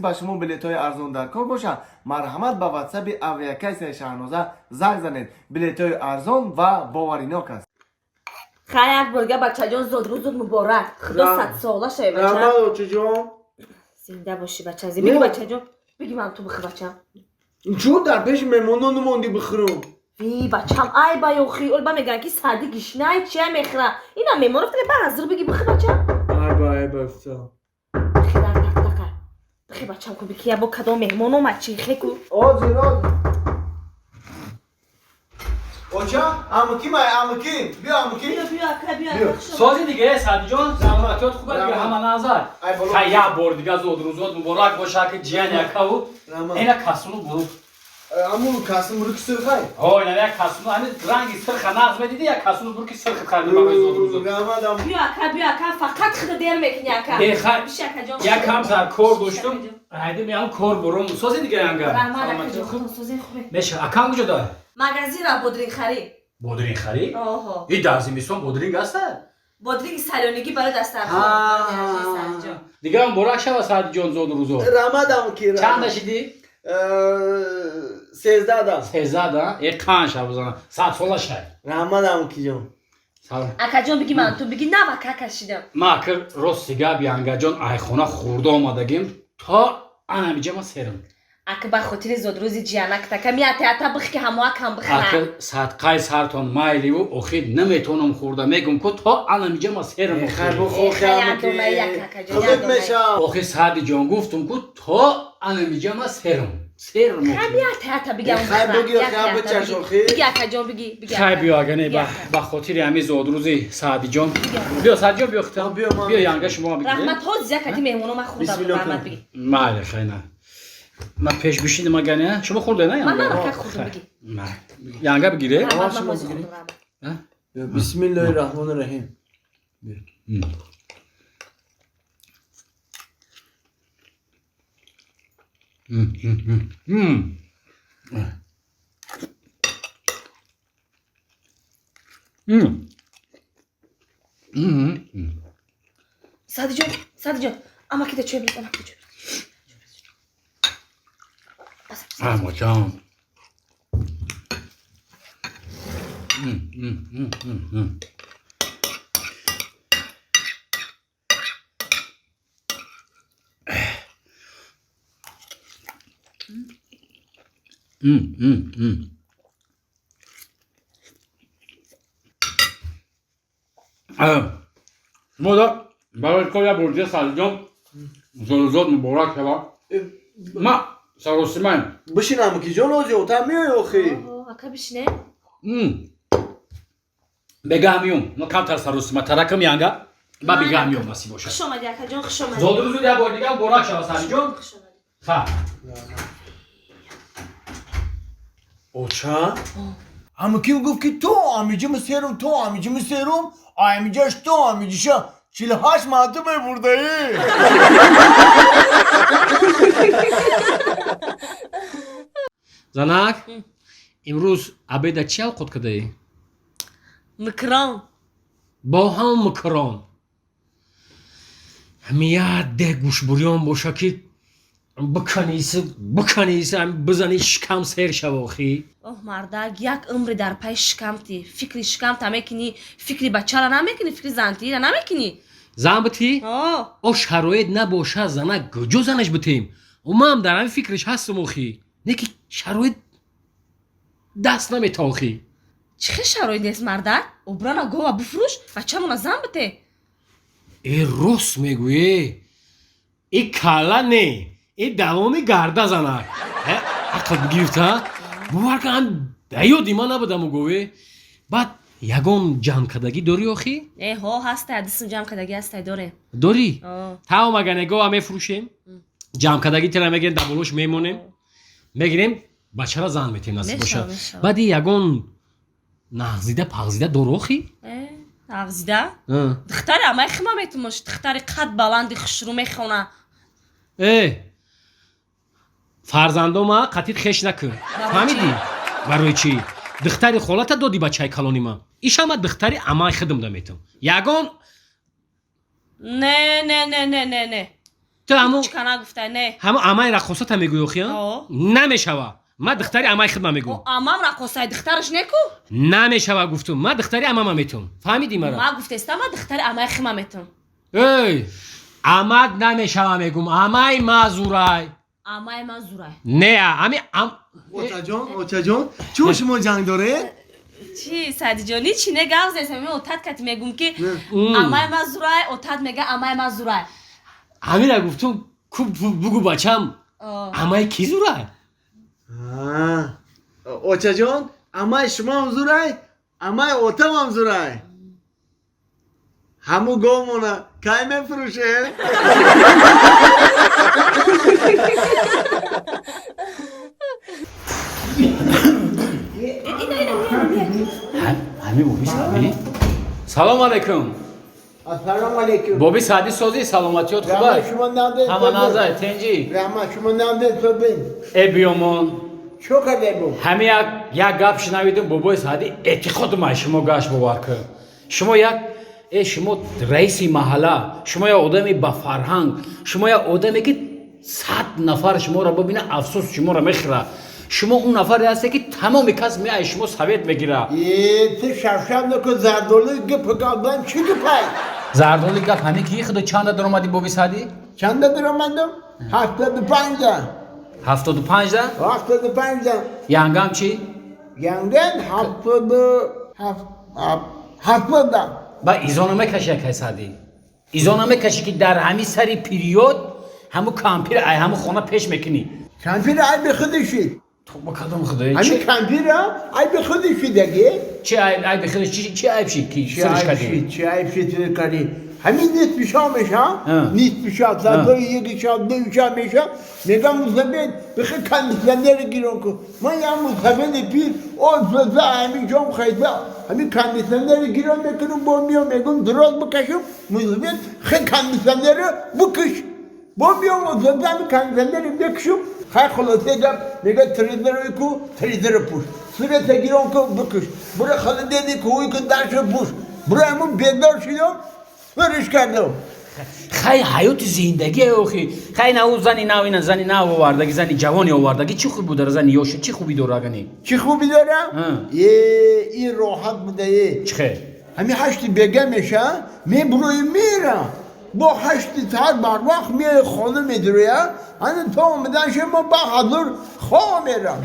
Ба шумо билетҳои арзон дар кор бошад, марҳамат, ба ватсапи авиакассаи Шаҳноза занг занед. Билетҳои арзон ва боваринок аст. Хай, як борга, бачаҷон, зодрӯзут муборак, худо садсола шавӣ, бача. Раҳмат, очаҷон. Зинда бошӣ, бача. Биги, бачаҷон, биги, ман ту бихӯр, бачам. Чун дар пеши меҳмонон намондӣ бихӯрум? Ви, бачам, ай ба ёхи олба мегӯянд, ки сарди гишнай чия мехӯра. Ина меҳмон рафта, ба ҳазир биги, бихӯр, бачам. Айба, айба, фта. Бихӯр, тақтақа бихӯр, бачам, ку бики, бо кадом меҳмон омад, чи хеку. Озир, озир. Оча, амуким, ай амуким, биё, амуким. Биё, биё, ака, биё. Биё. Ака, хуш омадӣ. Сози дига, Садиҷон, саломатиёт хуб аст, Раҳмат. ҳама назар. Ай боло. Хай, як бор дига зодрӯзот муборак боша, ки ҷиян якаву Раҳмат. ина касуну бурук. Аму касим руки сирхай. Ҳо, ина як касуну, ҳами ранги сирха нағз медиди, як касуну бурки сирхи харди барои зодрӯзот. Раҳмат, аму. Биё, ака, биё, ака, фақат худа дер мекунӣ, ака. Э, хай. Биши, акаҷон. Як камтар кор доштум, Акаҷон. ҳайди меам, кор бурум. Сози дига, янга? Раҳмат, Саломатиёт акаҷон. хуб. Худо сози хубе. Меша, акам куҷо дор? Магазинра бодринг харид. Бодринг харид? Оҳо. И дар зимистон бодринг аста? Бодринги салёнигӣ барои дастархон. Садиҷон. Дига муборак шава, Садиҷон, зодрӯзот. Раҳмат, амуки. Чанд шидӣ? 13 да. 13 да? Э, қанд шав бизана, садсола шай. Раҳмат, амукиҷон. Салом. Акаҷон, биги, ман ту биги, нава кашидам. Ма акр рости гап, янгаҷон, айхона хурда омадагим, то анамиҷа ма серам. Ака, ба хотири зодрӯзи ҷиянак така миятеата бих, ки ҳамоакам бихӯра. Акр садқаи сартон майливу, охир наметонам хурда, мегум ку, то анамиҷа ма серам. Хай, Охир. бухор. Э, хай, ядона як, акаҷон, Худат ядона. мешав. Охир, Саъдиҷон, гуфтум ку, то анамиҷа ма серам, серам. Хай, миятеата бигам. Хай, биги, хай, бичаш, охир. Биги, акаҷон, биги, биги. Хай, ака. биё, агане Биги, ака. ба хотири ҳами зодрӯзи Саъдиҷон, биё, Саъдиҷон, биё, хита. Биё, ман. Биё, янга, шумо бигиред. Раҳмат, ҳози якати меҳмоно ман хурда. Бисмиллоҳ. Раҳмат, биги. Майли, хай, на, ма пеш бишинам, агане шумо хурде на, Ман янга? ака хурдам, биги. Майли. Янга, бигире. Раҳмат, ман шумо ҳози бигиред. хурдам, раҳмат. Бисмиллоҳи раҳмони раҳим. Садиҷон, Садиҷон, амакида чой биред, амакида чой биред. Амачам. Мода барои кор як бор дига, Садиҷон, зодузод муборак шава. Ма саросимаем. Бишин, амукиҷон, ози ота меои, охи. Оҳо, ака, бишине. Бегаҳ миём, ма камтар саросима таракам, янга, ба бегаҳ миём, насиб бошад. Хуш омадӣ, акаҷон, хуш омадӣ. Зодрӯзуд як бор дига муборак шава, Садиҷон. Хуш омадӣ. Ха. Оча, амуким гуфт, ки то амиҷими серум, то амиҷими серум, амиҷаш то амиҷиша 48 манту мебурдаӣ. Занак, имрӯз обеда чӣ авқот кардаӣ? Микрон. Бо ҳам микрон. Ҳами як дег гӯшбурён боша, ки биканиси, биканиси, ҳами бизани, шикам сер шава, охӣ. Оҳ, мардак, як умри дар пай шикамти, фикри шикамта мекунӣ, фикри бачара намекунӣ, фикри зантиира намекунӣ. Зан битӣ? О. О, шароит набоша, занак, куҷо занаш битем? Ман дар ҳамин фикраш ҳастам, охӣ, не ки шароит даст намета, охӣ. Чӣ хел шароит нест, мардак? Обрана гова бифурӯш, бачамона зан бите. Э, рост мегӯе, и калла не, и давоми гарда, занак. Э, ақл бигирифта, бовар кан, да ёди ман набудаму гове. Баъд ягон ҷамъкардагӣ дорӣ, охӣ? Э, ҳо, ҳастай, дисм ҷамъ кардагӣ ҳастай, дорем. Дорӣ? О. Тамом, агане гова мефурӯшем, ҷамъкардагӣ тира мегирем, дар болош мемонем, мегирем, бачара зан метем, насиб Мешава, бошад. мешава. Баъди ягон нағзида пағзида дорӣ, охӣ? Э, нағзида духтари амай хима метумош, духтари қад баланди хушрӯ мехона. Э, фарзандома қатит хеш накун. Барои Фаҳмидӣ барои чӣ? Духтари холата доди бачаи калони ман, ишама духтари амай хидм да метам, ягон. Не, не, не, не, не, не. Ту ҳаму Чика нагуфтай, не. Ҳаму амаи раққосата мегӯӣ охи? О. Намешава. Ман духтари амаи хидма мегӯм. О, амам раққосай, духтараш неку? Намешава гуфтум. Ман духтари амама метум. Фаҳмидӣ мара? Ма гуфтестам, ма духтари амаи хима метум. Эй, амад намешава мегум. Амаи ма зурай. Амаи ма зурай. Не, ами ам. Очаҷон, очаҷон, чун шумо ҷанг доред? Чи, Садиҷон, чи не, гап зесам, отат кати мегум ки амаи ма зурай, отат мега амаи ма зурай. Ҳамира гуфтум, ку бугу бачам. О. Амаи ки зурай? Очаҷон, амаи шумоам зурай, амаи отамам зурай. Ҳаму говмона кай мефурӯшед? Ҳами боби Саъдӣ. Салом алайкум. Ассалому алайкум. Боби Саъдӣ, созӣ, саломатиёт хубай? Раҳмат, шумо надед. Ҳама назай, тенҷӣ? Раҳмат, шумо надед собин. Э, биёмон. Чо кардем? Ҳами як гап шунавидум, бобои Саъдӣ, эътиқодум ай шумо гашт, бовар кун. Шумо як шумо раиси маҳалла, шумо як одами ба фарҳанг, шумо як одаме ки 100 нафар шуморо бибина, афсӯс шуморо мехӯра. Шумо он нафаре ҳасте ки тамоми кас меай шумо совет мегира. Э, ту шавшав накун, зардолу гап гапдан чӣ гапай? Зардоли гап ҳамин ки худо чанда даромадӣ, боби Саъдӣ? Чанда даромадам? 75-да. 75-да? 75-да. Янгам чӣ? Янган 70-да. Ба изо намекаши, якай Саъдӣ, изо намекаши ки дар ҳамин сари период ҳаму кампир ай ҳаму хона пеш мекунӣ. Кампир айби худишид. То ба кадом худое? Ҳамин кампира айби худишид аге. Чи айби худиш? Чи айб шид ки Чӣ сириш айб кардӣ? шид, чӣ айб шид сир кардӣ? Ҳамин нисфи шом меша, нисфи шаб, соатҳои 1 шаб, 2 шаб меша, мегам мусафед, бихе кондитсионери гирон кун. Ман як мусафеди пир, он соза ҳамин ҷом хайда, ҳамин кондитсионери гирон мекунам, бо миём мегум дроз бикашам, мусафед хе кондитсионери бикиш. Бо миём мусафед ҳамин кондитсионери бикашам, хай хулоса гап, мега телевизорро ку, телевизорро пӯш. Света гирон кун, бикиш. Бура холодильник ку, ку дарша пӯш. Бура ҳамун бедор шудам, сириш кардам. Хай, ҳаёти зиндагӣ охи. Хай, на ӯ зани нав, ина зани нав овардаги, зани ҷавоне овардаги, чӣ хуб будара? Зани ёша чӣ хубӣ дора агани? Чӣ хубӣ дорам? Е, ин роҳат буда е. Чӣ хел? Ҳамин 8 бега меша, мебурои мерам. Бо 8 саат барвақт меои хона медуроя, ҳана то омадан мо ба ҳазур хоб мерам.